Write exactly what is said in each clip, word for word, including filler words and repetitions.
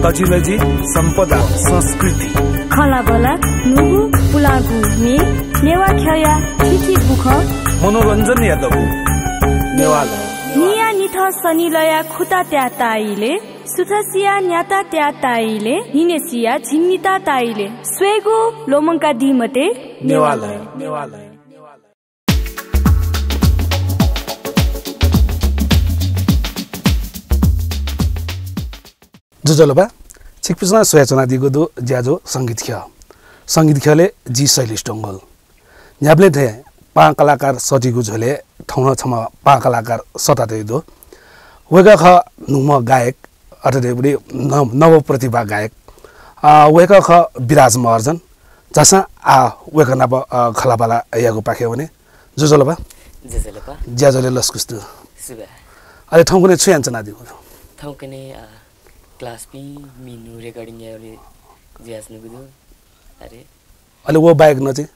तजिलजि सम्पदा संस्कृति। खँल्हाबल्हा न्हूगु पुलांगु म्ये, नेवाः ख्यःया थीथी बुखँ। मनोरञ्जनया दबू। नेवालय। न्हिया निथं सनिलया खुता त्याः ताः इलय्, सुथसिया न्याता त्याः ताः इलय्, न्हिनय्सिया झिंनिता ताः इलय् स्वयेगु ल्वःमंकादी मते। नेवालय। नेवालय। ज्वजलपा, छिकपिन्सं स्वयाच्वनादीगु दु ज्याझ्वः संगीत ख्यः। संगीत ख्यलय् जि शैलेश डंगोल। न्ह्याबलें थें पाहां कलाकार सःतीगु झ्वलय् थौं नं छम्ह पाहां कलाकार सःतातयागु दु। वय्कः खः न्हूम्ह गायक, अथे धइगु न-, नव प्रतिभा गायक। अ, वय्कः खः विराज महर्जन। झासँ आः वय्कः नाप, अ, खँल्हाबल्हा यायेगु पाखे वने। ज्वजलपा। ज्वजलपा। ज्याझ्वलय् लसकुस दु। सुभाय्। अले थौंकन्हय् छु यानाच्वनादीगु? थौंकन्हय्, अ, क्लासपिं मिनु recording यायेगु जुयाच्वनागु दु। अरे। अले व बाहेक नं चाहिँ?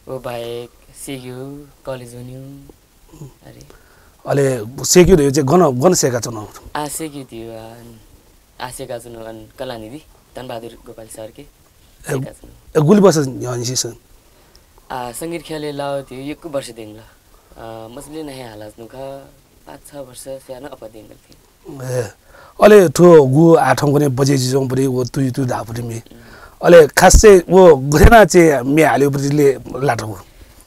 व बाहेक सेक्यु, कलेज वनेगु। अरे। अले सेक्यु धइगु चाहिँ गन, गन सय्काच्वनागु? आः सेक्यु धइगु, अ, आः सय्काच्वनागु, अन कलानिधि धनबहादुर गोपाल सरके ए, सय्काच्वनागु। ए, गुलि वर्ष न्ह्यः निसें? आः संगीत ख्यलय् लाःगु धइगु यक्व वर्ष दइ धुंकल। अ, मजबुलिइ नं हालाच्वनागु खः, पाँच छ वर्ष स्वयाः नं अप्वः दइ धुंकल थें। ए, अले थ्व गु आः थौंकन्हय् बजे जुइच्वंगुपट्टि व तुइ तुइ धाःगुपट्टि म्ये। अले खास चाहिँ व गथे यानाः चाहिँ म्ये हालेगुपट्टि ले लात गु?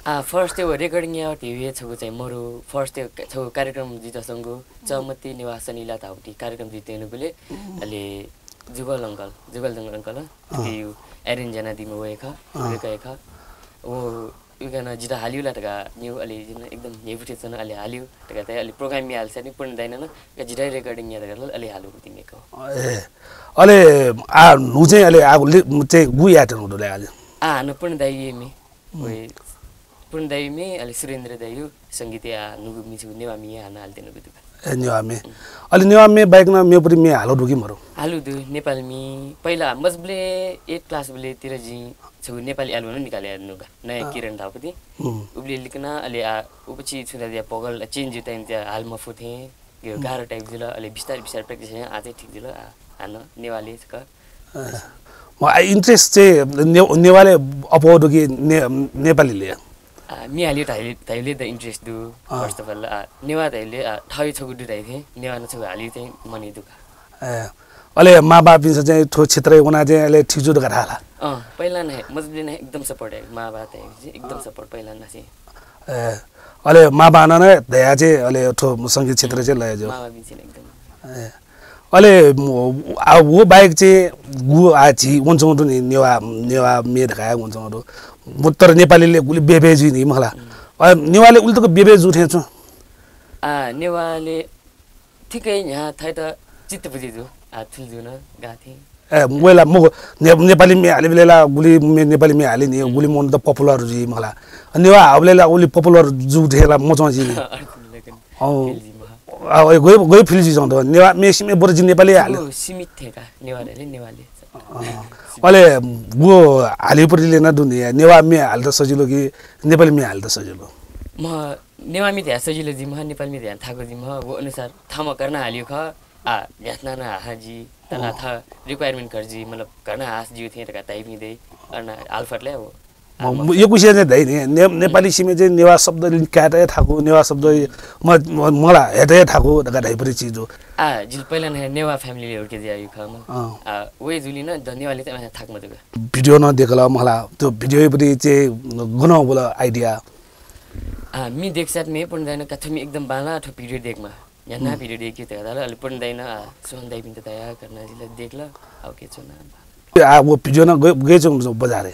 आः, first-य् व recording यायेगु धइगु हे छगू चाहिँ मरु, first-य् छगू कार्यक्रम जुइतःसंगु, चःमति नेवाः सनिला धाःगुपट्टि कार्यक्रम जुइतःगुबलय्, अले जुगल uncle, जुगल uncle, अँ। थुकिया arrange यानादीम्ह व हे खः, अँ। वय्कः हे खः। व वय्कलं जितः हालेगु ला धकाः न्यू, अले जिं नं एकदम न्ह्यइपुसे च्वना, अले हालेगु धकाः धया, अले program याः हालसां नि पूर्ण दाइनं नं, का जितः recording या धकाः धाल, अले हालेगु ति म्ये खः। ए, अले आः न्हू चाहिँ अले आः ले-, चाहिँ गु यायेत्यनागु दु ले अले? आः हानं पूर्ण दाइया म्ये। हम्म। वय् पूर्ण दाइया म्ये, अले सुरेन्द्र दाइया संगीतय् आः न्हूगु म्ये छगू नेवाः म्ये हानं हालेत्यनागु दु का। ए, नेवाः म्ये। हम्म। अले नेवाः म्ये बाहेक नं मेगुपट्टि म्ये हालागु दु कि मरु? हालागु दु, नेपाली म्ये। पहिला मजबुलिइ eight class बलय् तिर जिं छगू नेपाली album निकाले यानागु का, नया अँ। किरण धाःगुपट्टि। हम्म। उबलय् लिकना, अले आः, उबलय् छु धाःसा vocal change जुइ time-य् हाले मफु थें, यो हम्म। गाह्रो type जुल, अले बिस्तारै बिस्तारै practice यानाः आः चाहिँ ठीक जुल, आः, हानं नेवालय् छकः। अँ। म, आः, interest चाहिँ ने-, नेवालय् अप्वः दु कि ने-, नेपालीलय्? आः, म्ये हालेगु धाइ-, धाइबलय् त interest दु, अँ। First of all, आः, नेवाः धाइबलय्, आः, थःगु छगू दु धाइ थें, नेवाः नं छगू हालेगु चाहिँ मनय् दु का। ए, अले मांबापिन्सं चाहिँ थ्व क्षेत्रय् वनाः चाहिँ अले ठीक जू धकाः धाल ला? अँ, पहिला नं हे, मजबुलिइ नं हे एकदम support हे, मांबा धाइ चाहिँ एकदम अँ। Support पहिला नं चाहिँ। ए, अले मांबानं नं धया चाहिँ अले थ्व संगीत क्षेत्र चाहिँ लया जू। मांबापिन्सं एकदम। ए, अले म-, आ, व बाहेक चाहिँ गु आः झी वनाच्वंगु दु नि, नेवाः, नेवाः म्ये धकाः वनाच्वंगु दु। म तर नेपालीलय् गुलि बेबे जुइ नि मखु ला। हम्म। अ, नेवाःलय् उलि तक बेबे जू थें च्वं। आः, नेवाःलय् ठिकै न्ह्याः थःत चित्त बुझे जू, आः थुलि जू नं गाः थें। ए, वय् ला मखु, ने-, नेपाली म्ये हालेबलय् ला गुलि म्ये, नेपाली म्ये हाले नि, हम्म। गुलि मनूत popular जुइ मखु ला। नेवाः हाःबलय् ला उलि popular जू थें ला मच्वं जि नि। अँ। Feel जुइ मखु। अँ, गय्, गय् feel जुइच्वं दु। नेवाः म्ये सिमे बरु जि नेपाली हाले। छगू सीमित थें का, नेवाः धाइबलय्, नेवाःलय्। अँ। अले गु हालेगुपट्टि ले नं दु नि, नेवाः म्ये हालेत सजिलो कि नेपाली म्ये हालेत सजिलो? म नेवाः म्ये धया सजिलो जुइ मखु, नेपाली म्ये धया थाकु जुइ मखु, व अनुसार थःम्हं घरना हालेगु खः, आः, न्ह्याथनां नं हाः जि, तर अँ। थः requirement घट जि, मतलब, घरना हाःसा ज्यू थें धकाः धाइपिं दइ, घरना हाले फत ला व। आः, म, म यक्वसिया चाहिँ धाइ नि, ने-, नेपाली सिमे चाहिँ नेवाः शब्द कायेत हे थाकु, नेवाः शब्द म, म, मला हयेत हे थाकु धकाः धाइपरि चिज दु। आः, जिं पहिला नं नेवाः family-लय् हुर्के जुयागु खः म। अँ। आः, वय् जुलिं नं द नेवाःलय् चाहिँ थाकु मदु का। Video नं देकल मला, त्यो video-पट्टि चाहिँ गन वल idea? आः, म्ये देकसाथ म्ये पूर्ण दाइनं का थ्व म्ये एकदम बांलाः, थ्व video देकमा। न्ह्यानाः हम्म। Video देकि धकाः धाल, अले पूर्ण दाइनं, आः, सोहन दाइपिन्त धया, घरना जिं ला देकल, आः, OK च्वना। आः, व video नं गय्, गय् च्वं बजारय्?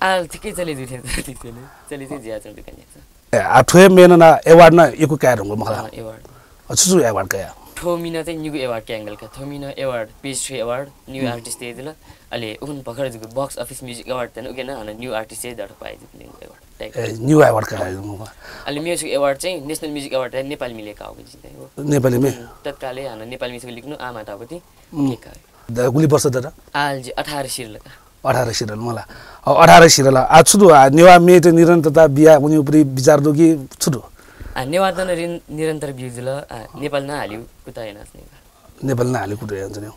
आः, ठिकै चले जुइ थें, चले जुइ थें, चले चाहिँ जुयाच्वं दुकान यात। ए, आः, थ्व हे म्येनं नं award नं यक्व काये धुंकल मखु ला? अँ, award। अँ, छु छु award कया? थ्व म्येनं चाहिँ निगू award काये धुंकल का। थ्व म्येनं award, Page Three award, New हम्म। Artist हे जुल। अले उखुन्हु भर्खर जक Box Office Music Award धइगु, उकी नं हानं New Artist हे दत पाइ जक निगू award। ए, new award काये धुंकल। अले मेगु छगू award चाहिँ National Music Award हे नेपाली म्येलय् काःगु जिं चाहिँ हो। नेपाली म्ये? हम्म, तत्कालय् हानं नेपाली म्ये छगू लिकन आः मातापति हम्म। के का। द-, गुलि वर्ष दत? आः जि अठार सिधल का। अठार सिधल मला। अ, अठार सिधल। आः छु दु, आः, नेवाः म्येत निरन्तरता बिया वनेगु परि विचार दु कि छु दु? आः, नेवाःत नं रिन-, निरन्तर ब्यू जुल, आः, नेपाल नं हालेगु कुतः यानाच्वने का। नेपाल नं हालेगु कुतः यानाच्वने।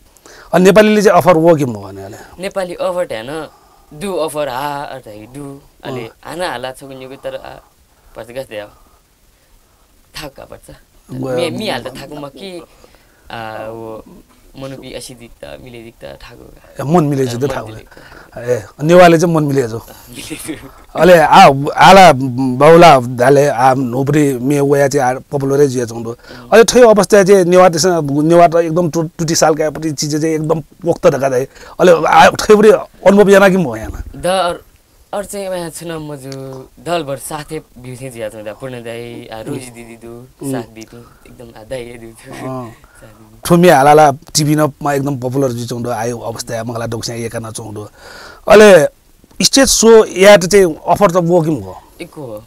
अ, नेपालीले चाहिँ offer वः कि मवः नि अले? नेपाली offer धायेनं दु, offer हा, अ, धाइ दु। अले अँ। हानं हाला छगू निगू तर, आ, भचा गथे धायेगु? थाकु का भचा। व-, मे-, मि हालेत थाकु मखु कि, आ, व मनूपिं असिदित, मिलेदित थाकु का। ए, मन मिले जुइत अँ, मन थाकु। मिले जुइत। ए, नेवाःले चाहिँ मन मिले जु। अँ, मिले जु। अले आ, आला बाउला धाले आ न्हूपट्टि मे वया चाहिँ आ popular जुयाच्वंगु दु। अँ। अले थ्व अवस्था चाहिँ नेवाःतय्सं, नेवाःत एकदम टु-, टुटी साल कायेपट्टि चिज चाहिँ एकदम पोख्त धकाः धाइ। अले आ थ्वपट्टि अनुभव याना कि मयाना? द अर-, अर चाहिँ वया छुं नं मजू दलभर साथै ब्यू थें जुयाच्वंगु दु। पूर्ण दाइ, आ, रोजी दिदी दु, अँ। साथ बीपिं एकदम, आ, दाइ हे दु। अँ। साथ बीपिं। थ्व मे हालाला TV नं मा एकदम popular जुयाच्वंगु दु। आयो अवस्था मखुला दक्वस्यां यय्काना च्वंगु दु। अले stage show यायेत चाहिँ offer त वः कि मवः? यक्व हो।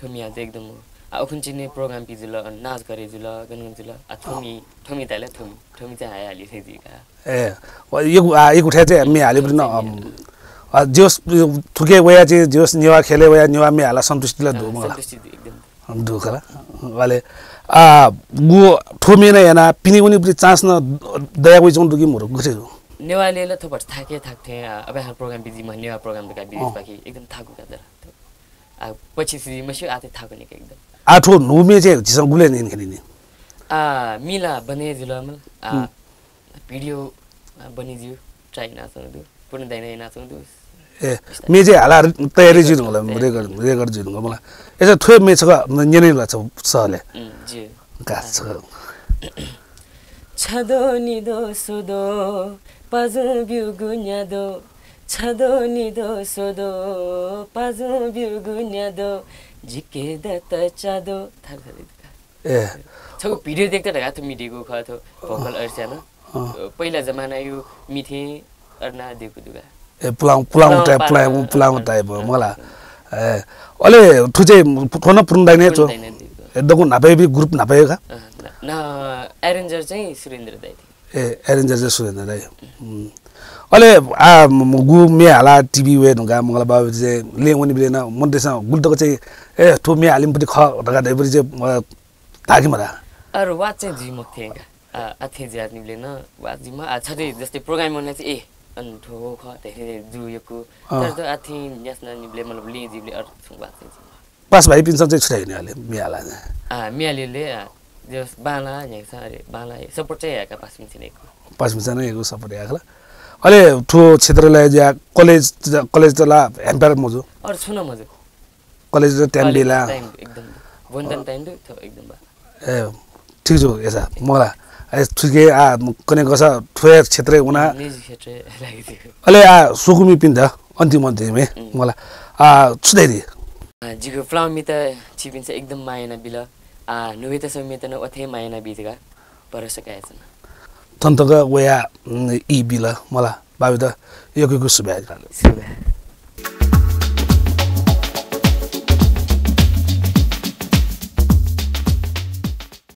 थ्व मे हालेत एकदम हो। आ, उखुन्हु चाहिँ program पि जुल, अ, नाच गरे जुल, गन गन जुल। आ, थ्व मे, थ्व मे धायेला थ्व मे, थ्व मे चाहिँ हाया हाली थें जुइ का। ए, व यक्व, आ, यक्व थाय् चाहिँ मे हालेपट्टि नं, अम, आ, जे होस्, थुके वया चाहिँ जे होस् नेवाः ख्यलय् वया नेवाः मे हाला सन्तुष्टि ला दु अँ, मखुला। सन्तुष्टि दु, एकदम। दु खला। अले, आ, गु थ्व मे नं याना पिने वनेपट्टि chance नं दयावइच्वंगु दु कि मरु, गथे दु? नेवाःले ला थ्व भचा थाके थाक थें, आ, अबलय् हानं program बिजी मखु, नेवाः program धकाः बिजी अँ। पाखे एकदम थाकु का तर। आ, पछि सिजी मस्यू, आः चाहिँ थाकु नि का एकदम। आ, थ्व न्हू मे चाहिँ झीसं गुलि न्यने खनी नि? आ, मे ला बने जुल मला। आ, हुँ। Video, आ, बने ज्यू, try यानाच्वंगु दु। पूर्ण दाइनं यानाच्वंगु दु। ए, मे चाहिँ हाला तयारी जुइ धुंकल, record, record जुइ धुंकल मला। अय्सा थ्व मे छकः न्यने ला छ सहले। उम्, ज्यू। का छकः। छदो निदो सोदो, पाजुं ब्यूगु न्यादो। छदो निदो सोदो, पाजुं ब्यूगु न्यादो। जिके दत चादो। थारु थारु। ए। छगू video देख्दा धकाः थ्व मे दयेकूगु खः थ्व vocal अँ। अय्सा नं। अँ। पहिला जमानाया मे थें अथे नं दयेकूगु दु का। ए, पुलांगु, पुलांगु type, पुलांगु, पुलांगु type, अँ। मला। ए, अले थ्व चाहिँ थ्व नं पूर्ण दाइनं हे च्वं। पूर्ण दाइनं हे दयेकूगु। ए, दक्व न्हापायापिं group न्हापाया का? अँ, न, न, arranger चाहिँ सुरेन्द्र दाइ थें। ए, arranger चाहिँ सुरेन्द्र दाइ। हुँ। अले आ, म, म, गु मे हाला TV वये धुंकाः मखुला बाबु चाहिँ लँय् वनीबलय् नं मनूतय्सं गुलि तक चाहिँ, ए, थ्व मे हालिम्ह पट्टि खः धकाः धइबलय् चाहिँ, अ, धाः कि मधाः? अरे, वाच चाहिँ जुइ मखु थें का। आ, अथे जुयाच्वनीबलय् नं वाच जुइ मखु। आ, छथे जस्तै program वनाः चाहिँ, ए, अन थ्व हो खः धइथें जू यक्व। अँ। तर त अथे न्यासि नं निबलय् मतलब लँय् जुइबलय् अथे छुं वाच चाहिँ जुइ मखु। पासा भाइपिन्सं चाहिँ छु धाइ नि अले मे हाला? आ, मे हालेबलय्, आ, जस बांला न्ह्याइसा, अरे, बांला support चाहिँ याका पासापिन्सं यक्व। पासापिन्सं नं यक्व support याका ला। अले थ्व क्षेत्रय् ला ज्या college, college त ला ह्याम्पायर मजू। अरे, छुं नं मजू। College त time college बेला। Time एकदम। वन्टन time दु, थ्व एकदम बा। ए, ठीक छु, अय्सा, मला। ए, थुके आ, कने कसा, थ्व क्षेत्रय् वना। Music क्षेत्रय् लागि थियो। अले आ, स्वकुमिपिन्त, अन्तिम अन्तिम हे, उम्। मला। आ, छु धयादी? आ, जिगु पुलांगु मेत छिपिन्सं एकदम माया याना बिल। आ, न्हूगु मेत नं अथे माया याना बी धकाः भरोसा कयाच्वना। थन तक वया, उम्, ई बिल, मला। बाबुत यक्व यक्व सुभाय्। सुभाय्।